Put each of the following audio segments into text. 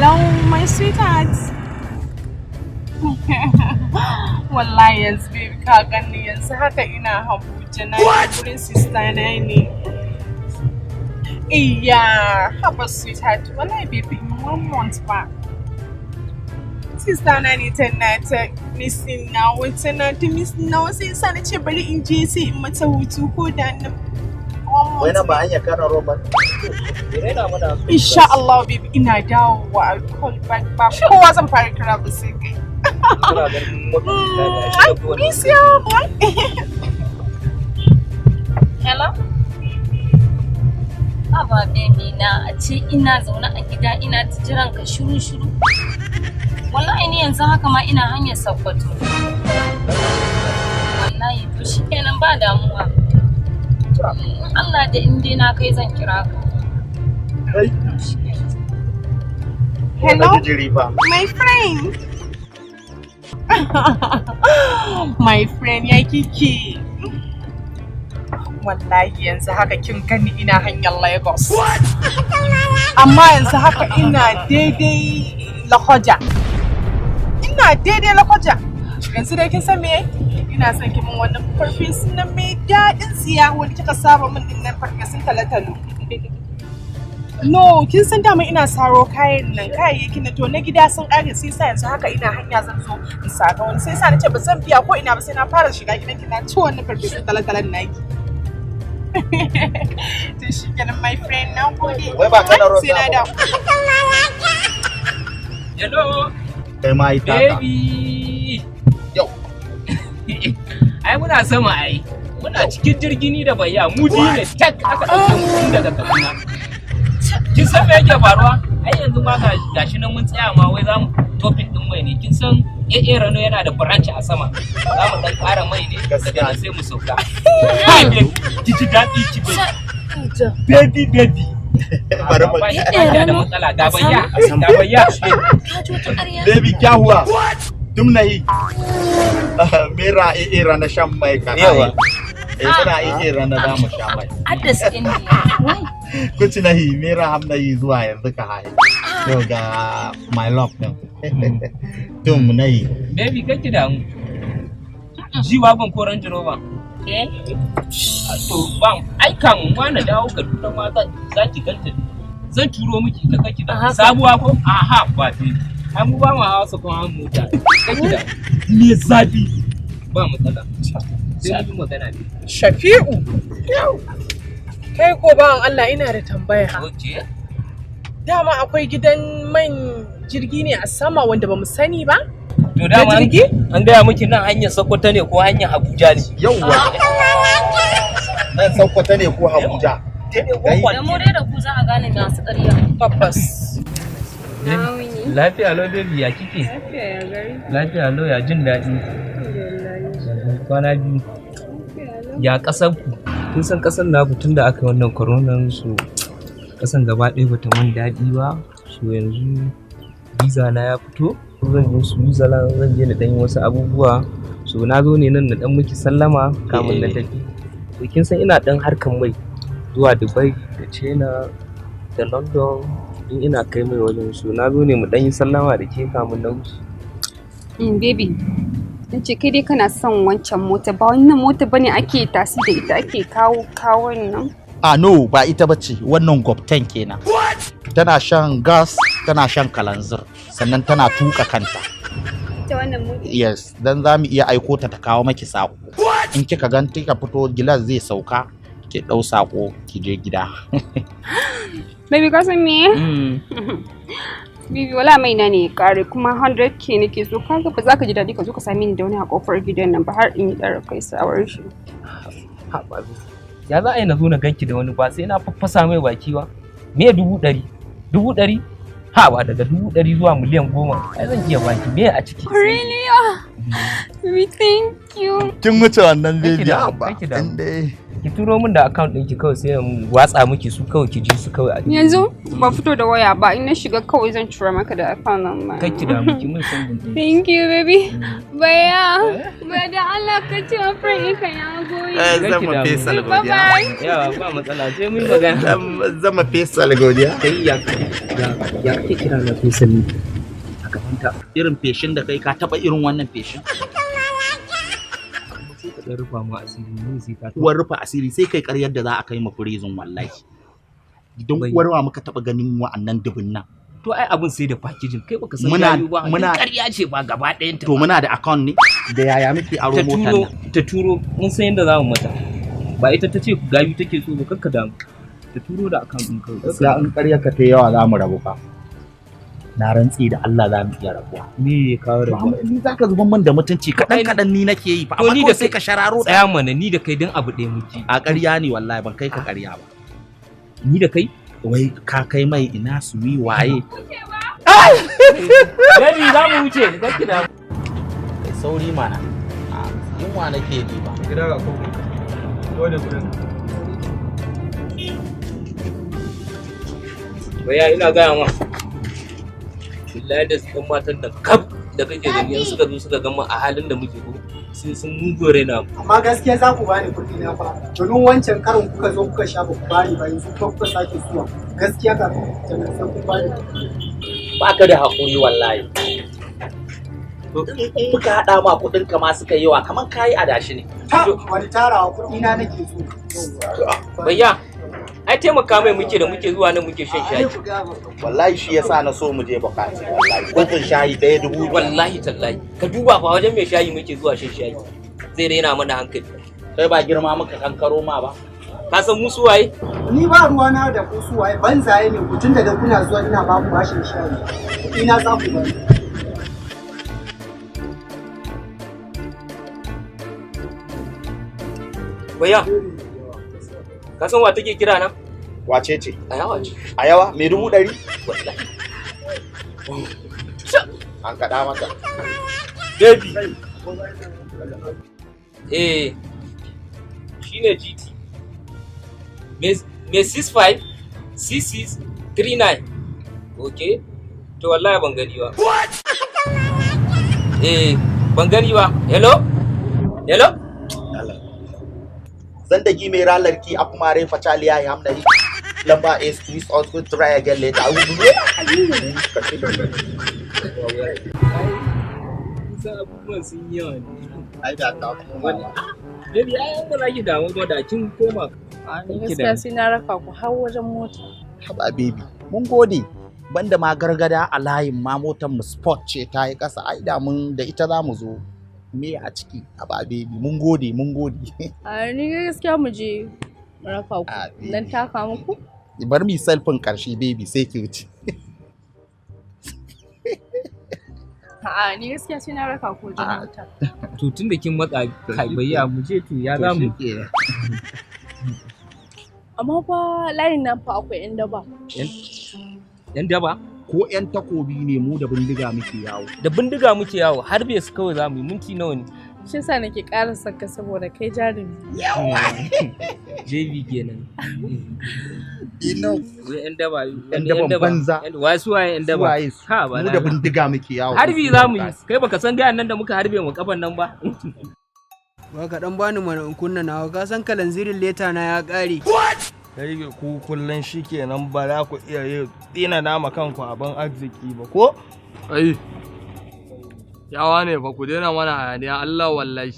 Hello, my sweetheart. Wallahi yanzu baby ka gani yanzu haka ina Abuja na yi gurin sister na ne. Iya, haba sweetheart, wallahi baby in one month ba. Sister na ne tana ta missing na wata na ta missing na wasu yasa na ce bari in je sai in mata hutu ko da na one Wai month. nan ba hanyar Kano Road ba. Insha Allah baby ina dawowa, I'll call back, ba kowa zan fara kira ba sai kai. I miss you. Hello? Haba baby na, a ce ina zaune a gida ina ta jiran ka shiru shiru. Wallahi ni yanzu haka ma ina hanyar Sokoto. Wallahi to shikenan, ba damuwa. In Allah da in dai na kai zan kira ka. Kai. Shikenan. Hello? Na jiri fa. My friend. My friend, ya kike? Wallahi yanzu haka kin gani ina hanyar Lagos. Amma yanzu haka ina daidai Lokoja. Ina daidai Lokoja. Yanzu dai kin san me? Ina son ki min wannan farfesun nan mai daɗin tsiya wanda kika saba min din nan, farfesun talotalo. No, kin san dama ina saro kayan nan, kayayyakin nan, to na gida sun ƙare, sai sa yanzu haka ina hanya zan zo in saka wani, sai sa nace ba zan biya ko ina ba sai na fara shiga gidan ki na ci wannan farfesun talotalo'n naki. To shi kenan, my friend, na gode. Wai ba Kano Road Sai na za dawo. Hello, Kai ma ita ka. baby. Yau. Ai muna sama ai. Muna cikin jirgi ni da bayya, mu biyu ne tak aka ɗauke mu tun daga Kaduna. Kin san me yake faruwa? Ai yanzu ma ga gashi nan mun tsaya ma, wai za mu topping din mai ne. Kin san AA Rano yana da branch a sama. Za mu dan ƙara mai ne daga nan sai mu sauka. Hi baby, ki ji daɗi ki baby. Baby, baby. Bari mu. Ba ba da matsala, ga bayya, ga bayya. Ka ji wata ƙarya? Baby, क्या हुआ? तुम नहीं. Mera ira na shan mai ka. Yawa. Eh, muna ira na za mu sha mai. Hadda su Indiya. Wai. कुछ नहीं, मेरा हम नहीं zuwa yanzu ka haye. To ga my love din. तुम नहीं. Baby, kake damu. G-Wagon ko Range Rover? Eh? To ba ai kamun ma na dawo Kaduna ma za ki ganta. Zan turo miki ita, kake da Aha. sabuwa ko? Aha, ba baby. Ai mu ba mu hawa sakon han mota. Kake da me zafi. Ba matsala. Sai mun yi magana ne. Shafi'u. Kai ko bawan Allah, ina da tambaya. Okay. Dama akwai gidan man jirgi ne a sama wanda bamu sani ba? To dama Na jirgi? an gaya miki nan hanyar Sokoto ne ko hanyar Abuja ne? Yauwa. Nan Sokoto ne ko Abuja? Kai. Da mu dai da ku za a gane masu ƙarya. Tabbas. Lafiya lau baby, ya kike? Lafiya, ya gari. Lafiya lau, ya jin daɗi. Kwana biyu. Ya ƙasar ku? Kun san ƙasar naku tunda aka yi wannan coronan su, ƙasan gaba ɗaya bata man daɗi ba. So yanzu visa na ya fito. Zan je Switzerland, zan je na ɗan yi wasu abubuwa. So na zo ne nan na ɗan miki sallama kamun na tafi. To kin san ina ɗan harkan mai zuwa Dubai da China da London in ina kai mai wajen su. Na zo ne mu ɗan yi sallama da ke kamun na wuce. Baby, na ce kai dai kana son wancan mota, ba wannan mota bane ake tasi da ita ake kawo kawon nan. Ah no, ba ita bace, wannan Gopten kenan. Tana shan gas, tana shan kalanzir, sannan tana tuka kanta. Ita wannan mota. Yes, dan za mu iya aiko ta ta kawo maki sako. In kika gan kika fito, gilas zai sauka, ki ɗau sako ki je gida. Baby, ka san me? Baby, wala mai na ne ya kare kuma 100K nake so. Kaga ba za ka ji daɗi ka zo ka same ni da wani a kofar gidan nan ba har in yi ɗara kai sawar shi. Haɓa, ya za a yi na zo na ganki da wani ba sai na faffasa mai baki ba? Me 100,000? 100,000? Ha ba, daga 100,000 zuwa miliyan 10 ai zan iya baki. Me a ciki? Really? Ah, baby, thank you. Kin wuce wannan Kake baby damu, ba. kake damu. In dai Ki turo min da account ɗinki kawai sai in watsa miki su kawai ki ji su kawai a Yanzu ba fito da waya ba, in na shiga kawai zan tura maka da account number. Kar ki damu, ki mun sending ɗin. Thank you baby. Baya. Baya da Allah ka ce wa friend ɗinka ya goyi. Zan ma Faisal Bye godiya. bye. Yawa ba matsala sai mun yi magana. Zan ma Faisal godiya. Kai ya ya kake kira na Faisal ne a gaban ta? Irin feshin da kai ka taba irin wannan feshin? Sai ka ɗan rufa mu asiri ne sai ka Uwar rufa asiri sai kai karyar da za a kai mu prison wallahi. Don uwar wa muka taba ganin wa'annan dubun nan. To ai abun sai da packaging, kai baka san gayu ba. Ƙarya ce ba gaba ɗayan ta. To muna da account ne? Da yaya muke aro Ta motar turo nan? Ta turo, mun san yadda za mu mata. Ba ita ta ce gayu take so ba, kakka damu. Ta turo da account ɗin kawai. Gaskiya in ƙaryar ka ta yawa za mu rabu fa. Na rantsi da Allah za mu iya rabuwa. Me ya kawo rabuwa? Ni za ka zuban min da mutunci kaɗan kaɗan ni nake yi fa, To amma ni kawai da sai ka shararo. Tsaya mana, ni da kai don abu ɗaya muke. A ƙarya ne wallahi, ban kai ka ƙarya ba. Ni da kai? Wai ka kai mai ina su yi waye? Baby za mu wuce, kar ki damu. Kai sauri mana. Yunwa nake ji ba. Gida ga koko. Dole gurin. Baya ina gaya ma. Billahi da su matan da kaf da kake gani in suka zo suka gama a halin da muke ko sai sun mugu raina mu. Amma gaskiya za ku bani kuɗi na fa, domin wancan karin kuka zo kuka sha ba ku bani ba, yanzu kuma kuka sake zuwa. Gaskiya ka sai ku bani kuɗi. Ba ka da haƙuri wallahi. In muka haɗa ma kuɗin ka ma suka yi yawa kamar kayi adashi ne. Ta wani tarawa kuɗi na nake so. Bayya ai taimaka mai muke da muke zuwa nan muke shan shayi. Wallahi shi yasa na so mu je bukati wallahi. Kofin shayi ɗaya 2000. Wallahi tallahi ka duba fa wajen mai shayi muke zuwa shan shayi. Zai raina mana hankali. Kai ba girma muka kankaro ma ba. Ka san mu su waye? Ni ba ruwa na da ku su waye, banzaye ne ku, tunda da kuna zuwa ina ba ku bashin shayi. Kuɗi na za ku bani. Bayya ka san wa take kira na? Wace ce? Ayawa ce. Ayawa mai 100,000? Wallahi. An kaɗa mata. Baby. Eh shine GT. Me 65 66 39. Okay. To wallahi ban gani ba. Eh ban gani ba. Hello? Hello? Zandagi mai ralar ki a kuma rai facaliya ya hamna yi. Lamba is please also try again later. Kusan abubuwan sun yi yawa ne. Ai da ta kuma. Baby ai an ba za ki damu ba da kin koma. A ni gaskiya sai na raka ku har wajen mota. Haba baby, mun gode. Banda ma gargada a layin ma motar mu sport ce ta yi ƙasa, ai da mun da ita za mu zo. Me a ciki? Haba baby, mun gode, mun gode. A ni gaskiya mu je mu raka ku. Dan taka muku. Bar mi selfin ƙarshe baby sai ki wuce. A'a ni gaskiya sai na raka ku wajen mota. To tun da kin matsa kai bayya mu je to ya za mu. Amma fa layin nan fa akwai 'yan daba. Yan daba? Ko 'yan takobi ne, mu da bindiga muke yawo. Da bindiga muke yawo, har bai su kawai za mu yi minti nawa ne. Shi yasa nake ƙara son ka saboda kai jarumi. JB kenan. Ino. Wai 'yan daba. Yan daban banza. Wai su waye 'yan daba? Suwaye su? Ha ba Mu da bindiga muke yawo. Harbi za mu yi. Kai baka san gayan nan da muka harbe mu kafan nan ba. Ba ka dan bani mana in kunna nawa, ka san kalanzirin leta na ya kare. Kai ku kullun shikenan ba za ku iya yi tsina nama kanku abin arziki ba ko? Ai, yawa ne fa ku daina mana hayaniya Allah wallahi.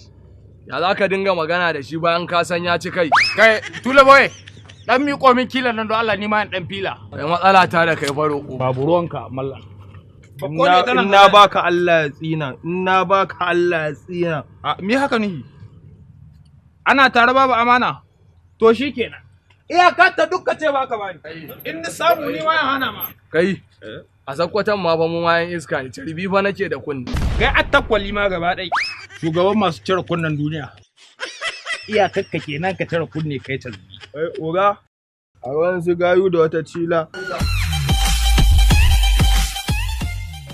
Ya za ka dinga magana da shi bayan ka san ya ci kai. Kai, tula boy, dan miƙo min kilan nan don Allah ni ma in dan fila. Kai matsala ta da kai faro ko. Babu ruwanka mallan. In na baka Allah ya tsina, in na baka Allah ya tsina. A me haka nihi? Ana tare babu amana. To shikenan. Iyaka ta dukka ce baka bani. In ni samu ni ma ya hana ma. Kai, a sakkwatan ma fa mu mayan iska ne, carbi fa nake da kunni. Kai attakwali ma gaba ɗai. Shugaban masu cire kunnen duniya. Iyakakka kenan ka cire kunne kai carbi. Ai, oga, a wani su gayu da wata cila.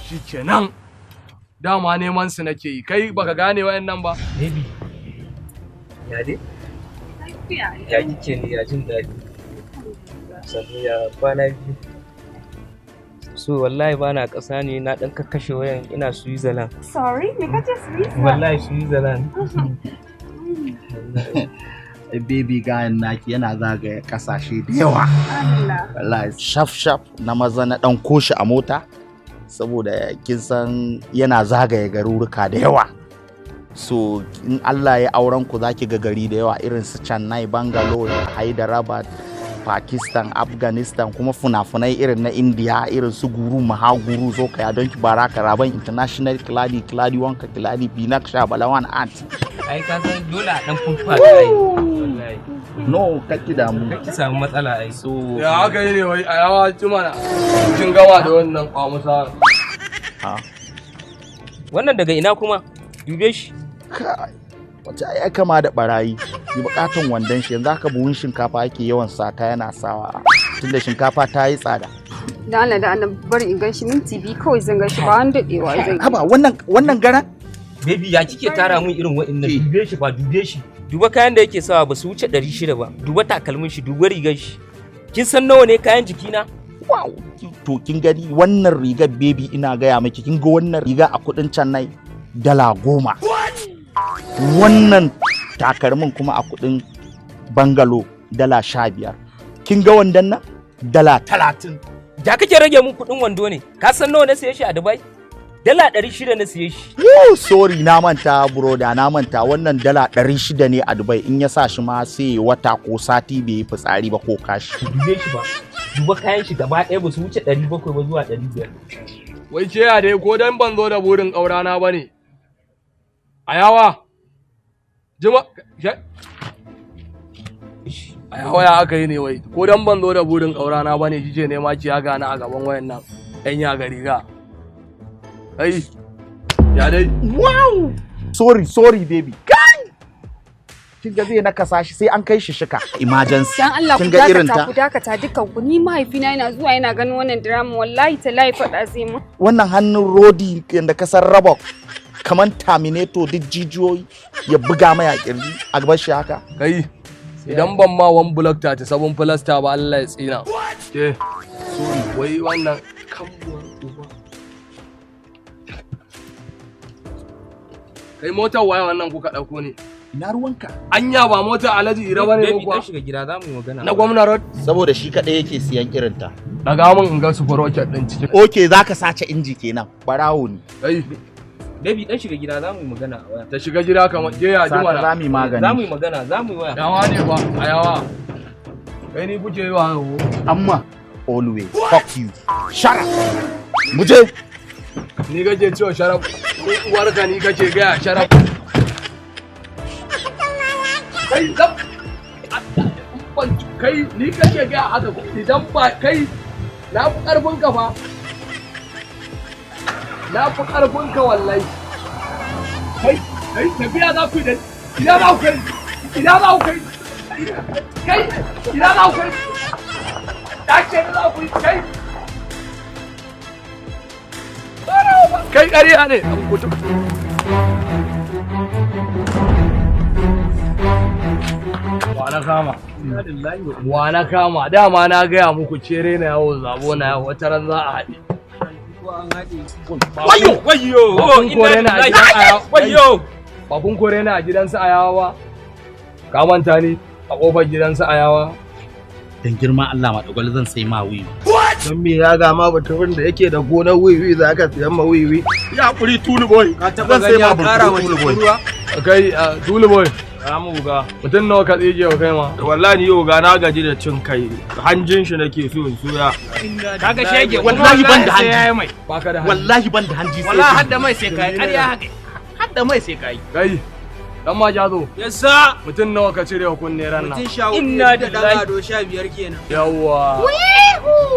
Shikenan. Dama neman su nake yi, kai baka gane wayannan ba. Baby. Ya dai? Lafiya. Ya kike ne ya jin daɗi. Sannu ya kwana biyu. So wallahi bana ƙasa ne na ɗan kakkashe wayan ina Switzerland. Sorry, me kace Switzerland? Wallahi Switzerland. Baby gayan naki yana zagaya kasashe da yawa. Allah. Wallahi shaf shaf na maza na dan koshi a mota saboda kin san yana zagaya garuruka da yawa. So in Allah ya auren ku zaki ga gari da yawa irin su Chennai, Bangalore, Hyderabad, Pakistan, Afghanistan kuma funafunai irin na India irin su Guru Mahaguru Zokaya Donki Baraka Raban International Kiladi Kiladi Wanka Kiladi Binak Balawan Art. Ai ka san dole a dan fuffa da ai. Wallahi. No, kaki damu. Kaki samu matsala ai. So Ya aka yi ne wai a yawa ci mana. Kin gama da wannan kwamusa. Ha. Wannan daga ina kuma? Dube shi. Kai. Wace ai kama da barayi. Yi bukatan wandon shi yanzu haka buhun shinkafa yake yawan sata yana sawa. Tunda shinkafa ta yi tsada. Da Allah da Allah bari in ganshi minti biyu kawai zan ganshi ba wani daɗewa zan yi. Haba wannan garan? Baby ya kike tara mun irin wa'annan? Dube shi fa, dube shi. Duba kayan da yake sawa ba su wuce 600 ba. Duba takalmin shi, duba rigar shi. Kin san nawa ne kayan jikina? Wow. To kin gani wannan rigar baby ina gaya miki kin ga wannan riga a kudin Chennai $10. Wannan takalmin kuma a kudin Bangalo $15. Kin ga wandan nan $30. Da kake rage mun kudin wando ne? Ka san nawa na siye shi a Dubai? $600 na siye shi. Woo, sorry na manta broda na manta wannan $600 ne a Dubai in ya sa shi ma sai wata ko sati bai yi fitsari ba ko kashi. Dube shi ba. Duba kayan shi gaba ɗaya ba su wuce 700 ba zuwa 500. Wai ce ya dai ko dan ban zo da burin ƙaurana ba ne. Ayawa. Jima Ayawa ya aka yi ne wai ko dan ban zo da burin ƙaurana ba ne kike nema ki ya gana a gaban wayan nan. Ɗan ya ga riga. Hey, ya dai. Wow! Sorry, sorry baby. Kai! Kin ga zai nakasa shi sai an kai shi shika. Emergency. Dan Allah ku Kin ga irin dakata ta? ku dakata dukkan ku ni mahaifina yana zuwa yana ganin wannan drama wallahi tallahi faɗa zai mu. Wannan hannun rodi yanda ka san rabok kaman terminator duk jijiyoyi ya buga mai a kirji a gaban shi haka. Kai, idan ban ma one block ta ta sabon filasta ba Allah ya tsina. Ke, sorry, wai wannan kambuwar uba. Kai motar waye wannan kuka ɗauko ne? Ina ruwanka? Anya ba motar Alhaji Ira bane ko Baby kuwa? dan shiga gida za mu yi magana. Na gwamna road? Saboda shi kaɗai yake siyan irin ta. Daga mun in ga su rocket ɗin ciki. Okay, zaka sace inji kenan. Barawo ne. Kai, Baby dan shiga gida za mu yi magana a waya. ta shiga gida kamar ke ya ji Sata mana. za mu yi magani. Za mu yi magana, za mu yi waya. Yawa ne ba, a yawa. Kai ni kuke yi wa haka ko? Amma always fuck you. Shut up. Mu je. Ni kake cewa sharaf, ni uwarka ni kake gaya sharaf. Kai zab kai ni kake gaya haka ko? Idan ba kai na fi karfin ka fa. Na fi karfin ka wallahi. Kai kai tafiya za ku yi da ina za ku kai ina za ku kai kai ina za ku kai dace ne za ku yi kai kai ƙarya ne abu kutu wa na kama dama na gaya muku cere na yawo zabo na yawo wata ran za a haɗe Wayyo, wayyo, Ba kun kore na a gidan ayawa wayyo. Ba kun kore na a gidan su ayawa ba ka manta ni a kofar gidan su ayawa Dan girma Allah ma dogol zan sai ma wiwi. Don me ya ga ma baturin da yake da gonar wiwi za ka siyan ma wiwi. Ya hakuri tulu boy. Ka taɓa gani ya ƙara wa teku ruwa? Kai tulu boy. Ramu ga. Mutum nawa ka tsige wa kai ma? Wallahi ni yau ga na gaji da cin kai. Hanjin shi nake so in soya. Kaga shege Wallahi ban da hanji. Mai. Baka da hanji. Wallahi ban da hanji sai. Wallahi har da mai sai kai ƙarya haka. Har da mai sai kai. Kai. Dan ma jazo. Yes sir. Mutum nawa ka cire wa kunne ran nan? Mutum 14 Inna da ɗan lillahi. ado 15 kenan. Yawwa.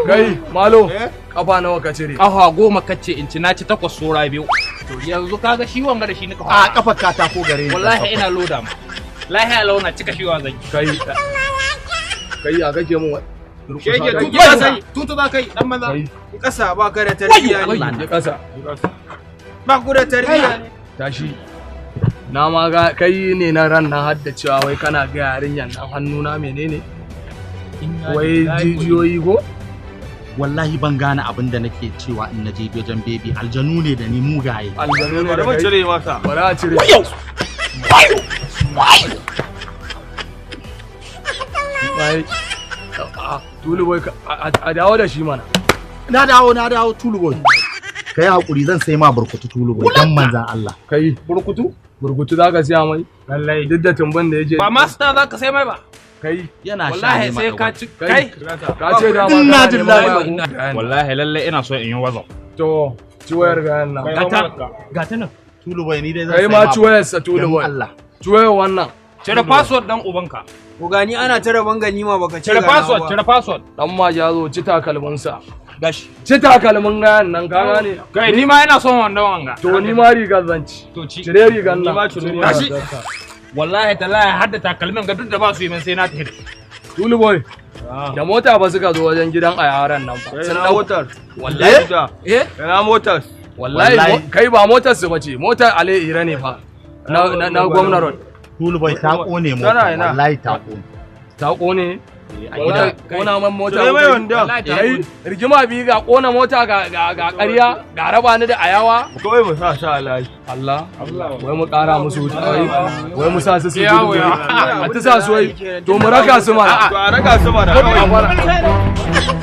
Kai malo kafa nawa ka cire? Kafa 10 kace in ci na ci 8 sora 2. To yanzu kaga shi wanga da shi nika A kafa katako gare ni. Wallahi ina loda ma. Lahiya launa cika shi wa zan yi. Kai. Kai ya kake mun Shege Kai. tutu za kai, tutu za kai dan maza. Kai. Ƙasa ba ka da tarbiyya ne. Je kasa. Ba ku da tarbiyya ne. Tashi. Na ma ga kai ne na ran na hadda cewa wai kana ga yarinyar nan hannuna menene? Wai jijiyoyi ko? Wallahi ban gane abin da nake cewa in naje wajen baby, aljanu ne da ni mugaye. Aljanu ne da Bari mu kai. cire masa. Bari a cire. Bai. A Tulu boy, a dawo da shi mana. Na dawo, na dawo. Tulu boy, kai hakuri, zan sai ma burkutu, Tulu boy, dan manzan Allah. Kai Burkutu? Burkutu zaka siya mai? Lallai. Duk da tumban da yake. Ba master za ka sai mai ba. Kai yana sha Wallahi ne ma sai ka dagwalo. ci kai kai. Ka ce dama Inna kana neman lillahi waya wa ko? Wallahi lalle ina so in yi WhatsApp. To ci wayar gayan nan. Gata Gata nan. Tulu boy, ni dai zan Kai sai ma ci wayar sa, Tulu dan boy. Allah. Ci wayar wannan. Cire password dan ubanka. Ko gani ana ta rabon ganima baka ce Cire ga nawa password, ba. cire password. Dan ma ya zo ci takalminsa. Gashi. Ci takalmin gayan nan, ka gane? Kai, ni ma ina son wannan wanga. To ni ma rigar zan ci. To ci. Cire rigar nan. Ni ma cire. Cire Gashi. rigar ka. Wallahi tallahi har da takalmin ga duk da ba su yi min sai na tafi. Tulu boy. Da mota ba suka zo wajen gidan a yaran nan ba. Sun Ina dau motar. Wallahi. Eh? Ina motar. Wallahi Wallahi. kai ba motar su bace, motar Ale Ira ne fa. Na gwamna road. Tulu boy, ta kone Tana mota, ina? wallahi ta kone. Ta kone. A Mota gida. kona man mota. Cire mai kuka yi. wandon. Kai rigima biyu, ga kona mota, ga ƙarya, ga raba ni da ayawa. Kawai mu sa sa layi. Allah, wai mu ƙara musu wuta, wai mu sa su su Yawo gudu. ya. A ta sa su wai, to mu raka su mana. To a raka su mana kawai. A fara.